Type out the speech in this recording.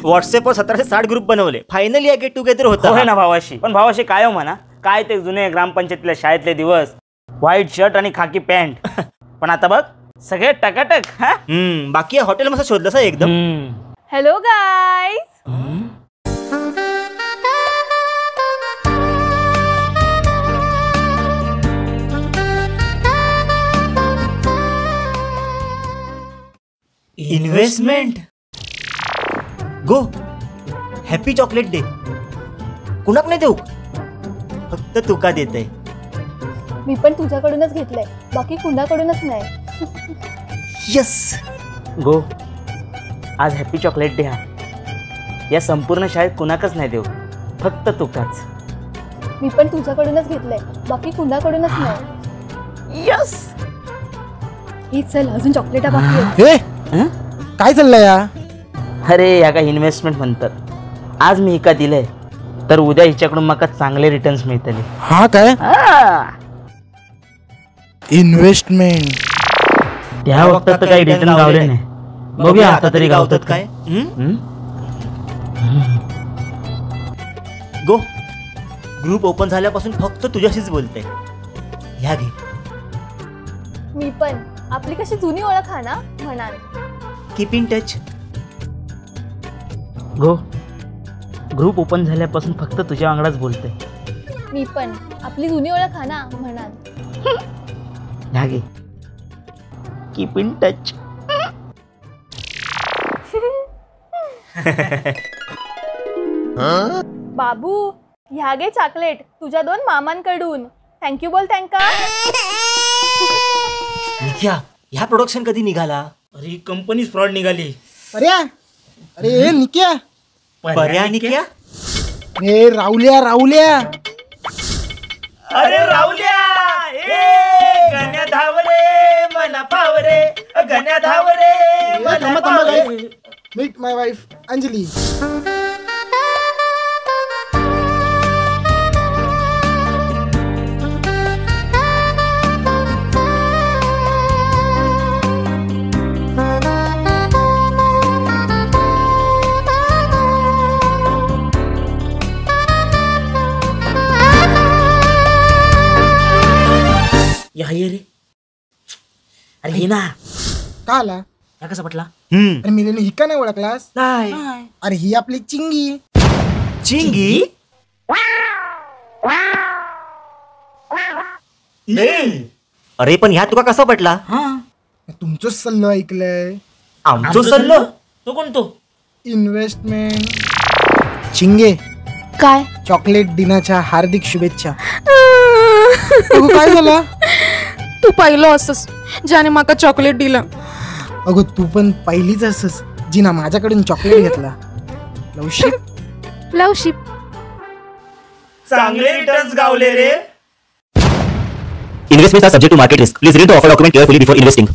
व्हॉट्सअपवर 1760 ग्रुप बनवले. फायनली या गेट टुगेदर होता होय ना भावाशी. पण भावाशी काय हो म्हणा, काय ते जुने ग्रामपंचायतीतल्या शाळेतले दिवस, व्हाईट शर्ट आणि खाकी पॅन्ट. पण आता बघ सगळे टकाटक. हा बाकी हॉटेल मस्त शोधलं एकदम. Hello guys. Investment go happy chocolate day. कुणाक नाही देऊ, फक्त तुका देते. मी पण तुझ्याकडूनच घेतलंय, बाकी कुणाकडूनच नाही. यस गो, आज हॅपी चॉकलेट डे हा. या संपूर्ण शाळेत कुणाकच नाही देऊ, फक्त तुकाच. मी पण तुझ्याकडूनच घेतलंय, बाकी कुणाकडूनच नाही. यस. हे चल अजून चॉकलेट बाकी आहे. काय चाललंय या? अरे या का इन्व्हेस्टमेंट म्हणतात. आज मी हिका दिलंय तर उद्या हिच्याकडून माका चांगले रिटर्न्स मिळतले. हा काय इन्व्हेस्टमेंट? त्या वक्तात तर काही रिटर्न गावले नाही, बघूया आता तरी गावतात काय. गो, ग्रुप ओपन झाल्यापासून फक्त तुझ्याशीच बोलते. ह्या घे. मी पण आपली कशी जुनी ओळख हा ना म्हणाल. Keep in touch. Go, group open झाल्यापासून फक्त तुझ्या वांगडाच बोलते. मी पण आपली जुनी ओळख हा ना म्हणाल. ह्या घे. Keep in touch. बाबू ह्या गे चॉकलेट तुझ्या दोन मामांकडून. Thank you बोल त्यांका. ह्या प्रोडक्शन कधी निघाला? अरे कंपनी फ्रॉड निघाली. अरे अरे निक्या, पर्या निक्या, अरे राहुल्या राहुल्या, अरे राहुल्या, ए गण्या धावरे मना पावरे, गण्या धावरे मना Paware. Meet my wife Anjali. ये रे, अरे हे ना का आला? हा कसा पटला? अरे मिलेने हिका नाही ओळखलास? नाही. अरे ही आपली चिंगी. चिंगी? अरे पण ह्या तुका कसा पटला? तुमचं सल्लो ऐकलंय. आमचं सल्लो? तो कोणतो? इन्व्हेस्टमेंट. चिंगे काय? चॉकलेट दिनाच्या हार्दिक शुभेच्छा. अगं काय झालं? तू पहिलं असस ज्याने माका चॉकलेट दिलं. अगं तू पण पहिलीच असस जिना माझ्याकडून चॉकलेट घेतला. Loveship loveship. चांगले रिटर्न्स गावले रे. Investments are subject to market risk. Please read the offer document carefully before investing.